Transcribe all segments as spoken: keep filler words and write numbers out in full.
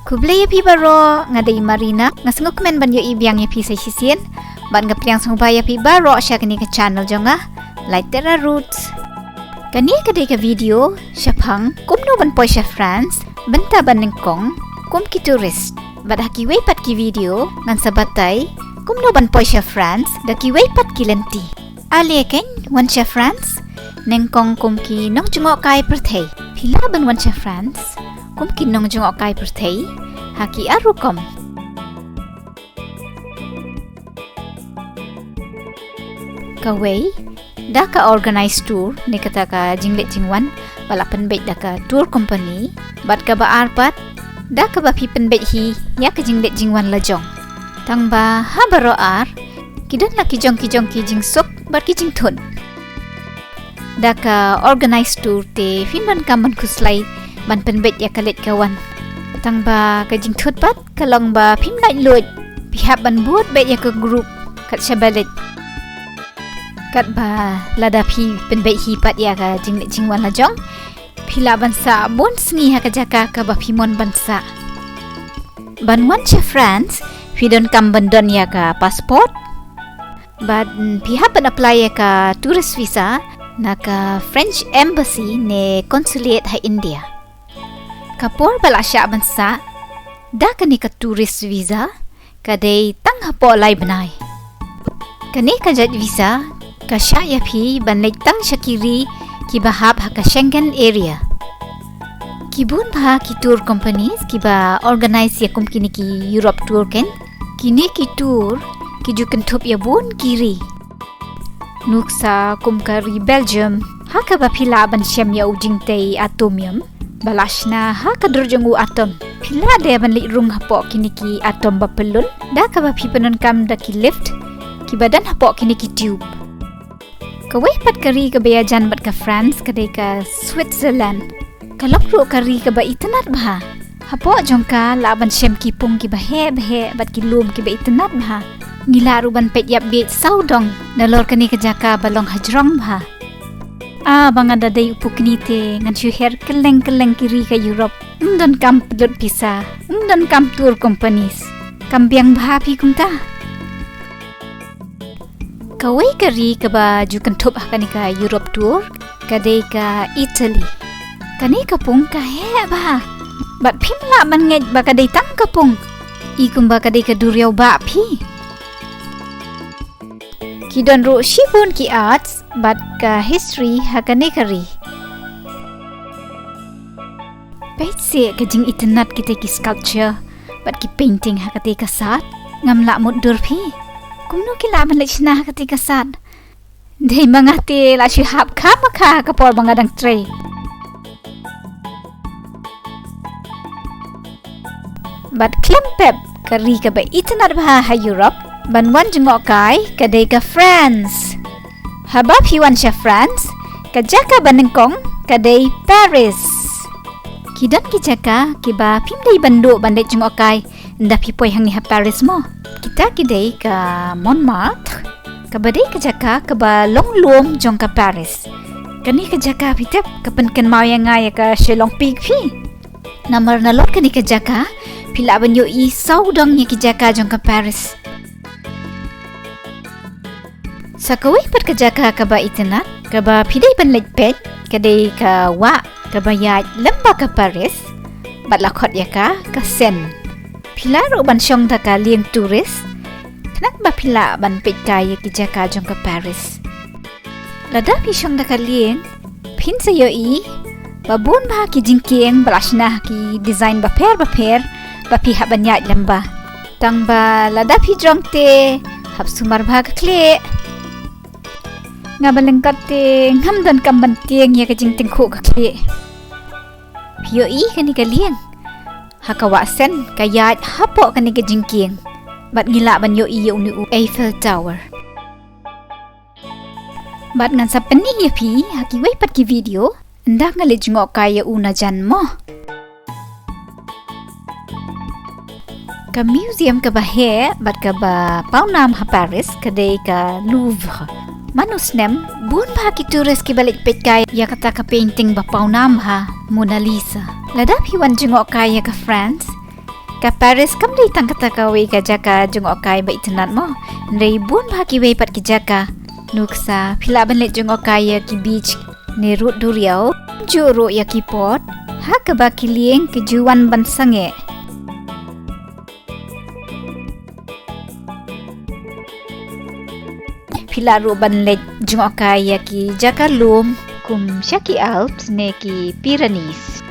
Khublei ïa phi baroh, nga dei Marina, nga sngewkmen ban ïohi biang ïa phi sa shisien. Bad nga pdiang sngewbha ïa phi baroh sha kane ka channel jong nga, Laitera Roots. Kane ka dei ka video shaphang kumno ban poi sha France bynta ban nyngkong kum ki tourist. Bad ha kiwei pat ki video ngan sa batai kumno ban poi sha France da kiwei pat ki lynti. Ale kein, wan sha France nyngkong kum ki nongjngohkai pyrthei. Phi lah ban wan sha France kum ki nongjngohkai pyrthei ha ki ar rukom. Kawei, da ka organized tour, ne kata ka jingleit jingwan ba la pynbeit da ka tour company. Bad kaba ar pat, da kaba phi pynbeit hi ïa ka jingleit jingwan la jong. Tang ba ha baroh ar ki don la ki jong ki jong ki jingsuk bad ki jingthut. Da ka organized tour te phim donkam ban khuslai ban pynbeit ïa ka leit ka wan. Tang ba ka jingthut pat ka long ba phim laitluid, phi hap ban bud beit ïa ka group kat shaba leit. Katba lada phi pynbeit hi pat ïa ka jingleit jingwan la jong, phi lah ban sah bun sngi ha ka jaka kaba phi mon ban sah. Ban wan sha France, phi donkam ban don ïa ka passport. Bad, mm, phi hap ban apply ïa ka tourist visa na ka French Embassy ne Consulate ha India. Ka por ba lah shah ban sah da kane ka tourist visa ka dei tang hapoh lai bnai. Kane ka jait visa ka shah ïa phi ban leit tang sha ki ri kiba hap ha ka Schengen area. Ki bun bha ki tour companies kiba organize ïa kum kine ki Europe tour kein. Kine ki tour ki ju kynthup ïa bun ki ri. Nuksa kum ka ri Belgium, ha kaba phi lah ban shem ïa u jingtei Atomium ba la shna ha ka dur jong u atom. Phi lah de ban leit rung hapoh kine ki atom ba pyllun da kaba phi pyndonkam da ki lift kiba don hapoh kine ki tube. Kawei pat ka ri kaba ïajan bad ka France ka dei ka Switzerland. Ka long ruh ka ri kaba itynnad bha. Hapoh jong ka lah ban shem ki pung kiba heh ba heh bad ki lum kiba itynnad bha. Ngi lah ruh ban peit ïapbiej sawdong nalor kane ka jaka ba long hajrong bha. Ah, ba nga da dei u pukni te ngan shu her kylleng kylleng ki ri ka Europe. Ym donkam pynlut pisa, ym donkam tour companies. Kam biang bha phi kumta? Kawei ka ri kaba ju kynthup ha kane ka Europe tour ka dei ka Italy. Kane ka pung ka heh bha. Bad phim lah ban ngeit ba ka dei tang ka pung. I kumba ka dei ka duriaw bah phi. Ki don ruh shibun ki arts bad ka history ha kane ka ri. Peit seh ka jingitynnad kita ki sculpture bad ki painting ha kata ka sad. Ngam lah mutdur phi. Kumno ki lah ban leit shna ha kata ka sad? Dei ma nga te la shu hap kha ma kha ha ka por ba nga dang trei. Bad khlem pep ka ri kaba itynnad bha ha Europe ban wan jngohkai ka dei ka France. Haba phi wan sha France, ka jaka ba nyngkong ka dei Paris. Ki don ki jaka kiba phim dei ban duh ban leit jngohkai ynda phi poi hangne ha Paris mo. Kita ki dei ka Montmartre, kaba dei ka jaka kaba long lum jong ka Paris. Kane ka jaka phi tip ka pynkynmaw ïa nga ïa ka Shillong Peak phi. Namar nalor kane ka jaka phi lah ban ïohi sawdong ïa ki jaka jong ka Paris. Sa kawei pat ka jaka kaba itynnad kaba phi dei ban leit peit ka dei ka wah kaba ïaid lem bad ka Paris bad la khot ïa ka ka Seine. Phi lah ruh ban shong da ka lieng tourist khnang ba phi lah ban peit kai ïa ki jaka jong ka Paris. Lada phi shong da ka lieng phin sa ïohi ba bun bha ki jingkieng ba la shna ha ki design bapher bapher ba phi hap ban ïaid lem bad. Tang ba lada phi jrong te hap sumar bha ka khlieh. Nga ba lyngkot te ngam donkam ban tieng ïa ka jingtyngkhuh ka khlieh. Phi ïohi kane ka lieng ha ka wah Seine ka ïaid hapoh kane ka jingkieng. Bad ngi lah ban ïohi ïa une u Eiffel Tower. Bad ngan sa pyni ïa phi ha kiwei pat ki video ynda nga leit jngohkai ïa u na jan mo. Ka museum kaba heh bad kaba pawnam ha Paris ka dei ka Louvre. Man u snem bun bha ki tourist kiba leit peit kai ïa kata ka painting ba pawnam bha, Mona Lisa. Lada phi wan jngohkai ïa ka France Ka Paris kam dei tang kata kawei ka jaka jngohkai ba itynnad mo. Hynrei bun bha kiwei pat ki jaka. Nuksa, phi lah ban leit jngohkai ïa ki beach ne rud duriaw. Ju ruh ïa ki port. Ha kaba ki lieng ki ju wan ban sangeh. Phi lah ruh ban leit jngohkai ïa ki jaka lum kum sha ki Alps ne ki Pyrenees.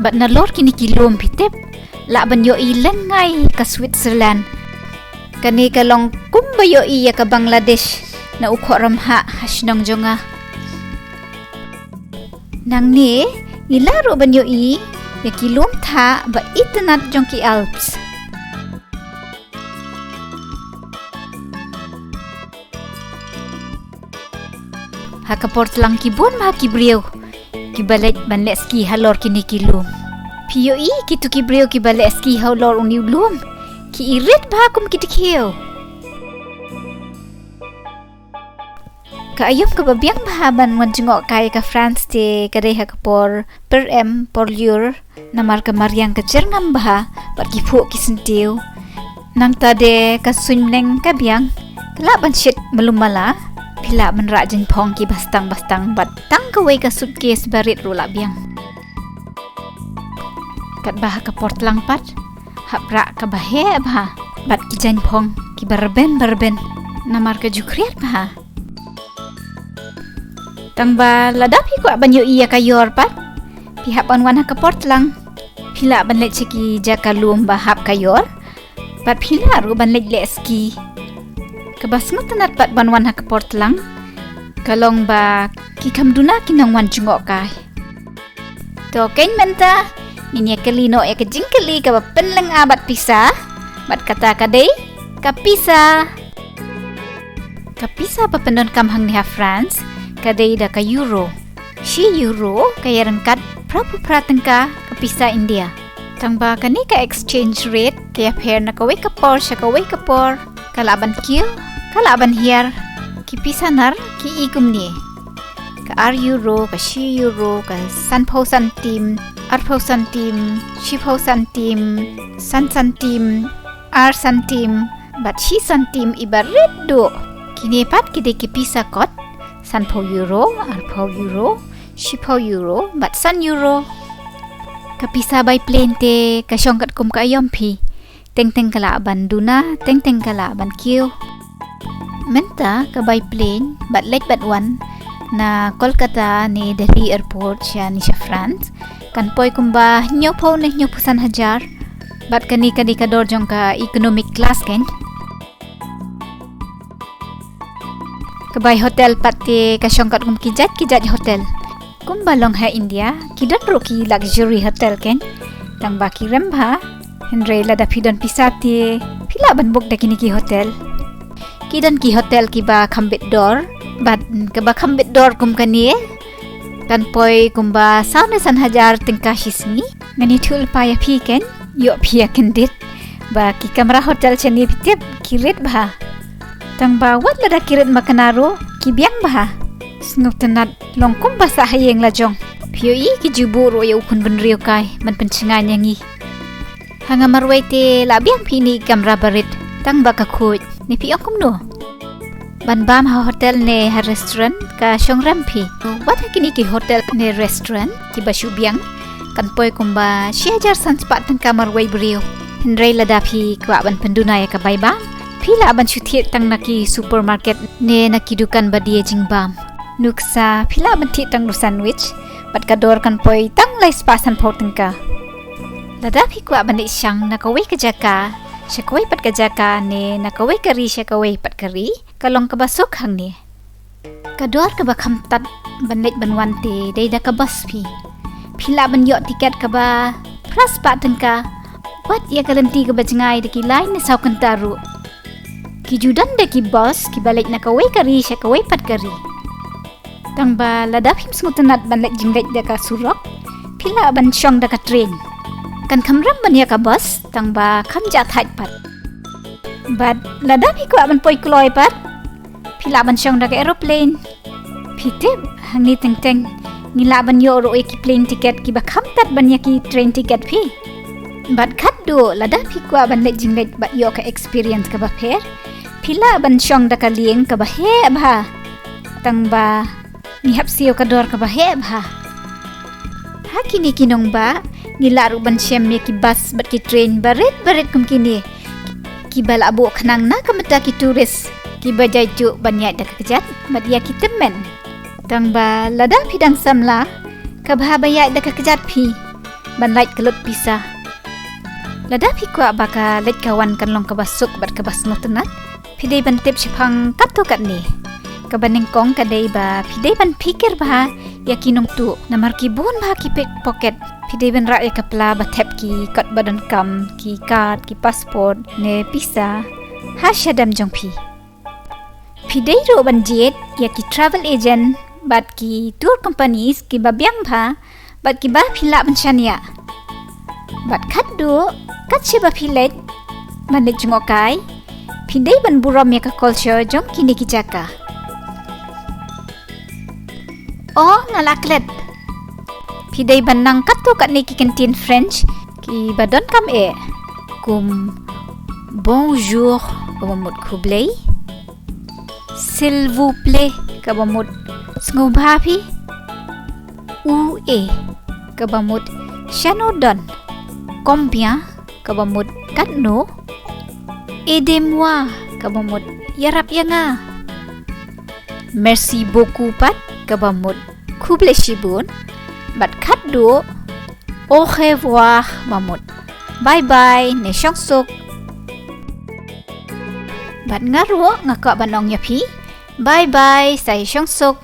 Bad nalor kine ki lum phi tip, lah ban ïohi lyngngai ka Switzerland. Kane ka long kumba ïohi ïa ka Bangladesh na u khoh ramhah ha shnong jong nga. Nangne, ngi lah ruh ban ïohi ïa ki lum thah ba itynnad jong ki Alps. Ha ka por tlang ki bun bha ki briew kiba leit ban leh ski halor kine ki lum. Phi ïohi kito ki briew kiba leh ski halor une u lum, ki irit bha kum ki dkhiew. Ka aïom kaba biang bha ban wan jngohkai ka France te ka dei ha ka por pyrem, por lyiur, namar ka mariang ka jyrngam bha bad ki phuh ki syntiew. Nangta de ka suiñ bneng ka biang, ka lah ban shit malu mala. Phi lah ban rah jingphong kiba stang ba stang bad tang kawei ka suitcase barit ruh lah biang. Katba ha ka por tlang pat, hap rah kaba heh bha bad ki jingphong kiba rben ba rben, namar ka ju khriat bha. Tang ba lada phi kwah ban ïohi ïa ka ïor pat, phi hap ban wan ha ka por tlang. Phi lah ban leit sha ki jaka lum ba hap ka ïor, bad phi lah ruh ban leit leh ski. Kaba sngewtynnad pat ban wan ha ka por tlang ka long ba ki kham duna ki nongwan jngohkai. To keiñ mynta ngin ïa kylli noh ïa ka jingkylli kaba pynlyngngoh bad pisa. Bad kata ka dei ka pisa. Ka pisa ba pyndonkam hangne ha France ka dei da ka euro. Shi euro ka ïaryngkat phra phew phra tyngka ka pisa India. Tang ba kane ka exchange rate ka ïapher na kawei ka por sha kawei ka por. Ka lah ban kiew, ka lah ban hiar. Ki pisa nar ki i kumne: ka ar euro, ka shi euro, ka sanphew santim, arphew santim, shiphew santim, san santim, ar santim bad shi santim iba rit duh. Kine pat ki dei ki pisa kot: sanphew euro, arphew euro, shiphew euro bad san euro. Ka pisa bai plane te ka shong katkum ka aïom phi. Teng teng ka lah ban duna, teng teng ka lah ban kiew. Mynta ka bai plane bad leit bad wan na Kolkata ne Delhi airport shane sha France kan poi kumba hynñiewphew ne hynñiewphew san hajar. Bad kane ka dei ka dor jong ka economic class keiñ. Ka bai hotel pat te ka shong katkum ki jait ki jait hotel. Kumba long ha India, ki don ruh ki luxury hotel keiñ. Tang ba ki rem bha. Hynrei lada phi don pisa te phi lah ban book da kine ki hotel. Ki don ki hotel kiba kham bit dor, bad kaba kham bit dor kum kane kan poi kumba saw ne san hajar tyngka shi sngi. Ngan ïathuh lypa ïa phi keiñ, ïoh phi ïa kyndit ba ki kamra hotel shane phi tip ki rit bha. Tang ba wat lada ki rit makna ruh ki biang bha. Sngewtynnad long kumba sah ha ïing la jong. Phi ïohi ki ju buh ruh ïa u khun bynriew kai ban pynshngaiñ ïa ngi. Ha nga marwei te lah biang phi ine i kamra barit tang ba ka khuid. Ne phi ong kumno? Ban bam ha hotel ne ha restaurant ka shong rem phi. Wat ha kine ki hotel ne restaurant kiba shu biang kan poi kumba shi hajar san spah tyngka marwei briew. Hynrei lada phi kwah ban pynduna ïa ka bai bam, phi lah ban shu thied tang na ki supermarket ne na ki dukan ba die jingbam. Nuksa, phi lah ban thied tang ruh sandwich bad ka dor kan poi tang lai spah sanphew tyngka. Lada phi kwah ban leit shang na kawei ka jaka sha kawei pat ka jaka ne na kawei ka ri sha kawei pat ka ri, ka long kaba suk hangne. Ka dor kaba kham tad ban leit ban wan te dei da ka bus phi. Phi lah ban ïoh tiket kaba phra spah tyngka. Wat ïa ka lynti kaba jngai da ki lai ne saw kynta ruh. Ki ju don da ki bus kiba leit na kawei ka ri sha kawei pat ka ri. Tang ba lada phim sngewtynnad ban leit jingleit da ka surok, phi lah ban shong da ka train. Kan kham rem ban ïa ka bus tang ba kham jah thait pat. Bad lada phi kwah ban poi kloi pat, phi lah ban shong da ka aeroplane. Phi tip, hangne teng teng Ngi lah ban ïoh ruh ïa ki plane ticket kiba kham tad ban ïa ki train ticket phi. Bad khatduh lada phi kwah ban leit jingleit bad ïoh ka experience kaba pher, phi lah ban shong da ka lieng kaba heh bha. Tang ba ngi hap siew ka dor kaba heh bha. Ha kine ki nongbah ngi lah ruh ban shem ïa ki bus bad ki train barit barit kum kine, kiba lah buh khnang na ka bynta ki tourist kiba jait juh ban ïaid da ka kjat bad ïa ki tymmen. Tang ba lada phi dang samla, ka bha ba ïaid da ka kjat phi ban lait ka lut pisa. Lada phi kwah ba ka leit ka wan kan long kaba suk bad kaba sngewtynnat, phi dei ban tip shaphang katto katne. Kaba nyngkong ka dei ba phi dei ban phikir bha ïa ki nongtuh, namar ki bun bha ki pickpocket. Phi dei ban rah ïa ka pla ba thep ki kot ba donkam, ki card, ki passport ne pisa ha shadem jong phi. Phi dei ruh ban jied ïa ki travel agent bad ki tour companies kiba biang bha bad kiba phi lah ban shaniah. Bad khatduh, kat shaba phi leit ban leit jngohkai, phi dei ban burom ïa ka culture jong kine ki jaka. O nga la klet. Phi dei ban nang katto katne ki kyntien French kiba donkam eh, kum bonjour kaba mut khublei, s'il vous plaît kaba mut sngewbha phi, où est kaba mut shano don, combien kaba mut katno, aidez-moi kaba mut ïarap ïa nga, merci beaucoup pat kaba mut khublei shibun, bad khatduh au revoir ba mut bye bye ne shongsuk. Bad nga ruh nga kwah ban ong ïa phi bye bye, sa ïashongsuk.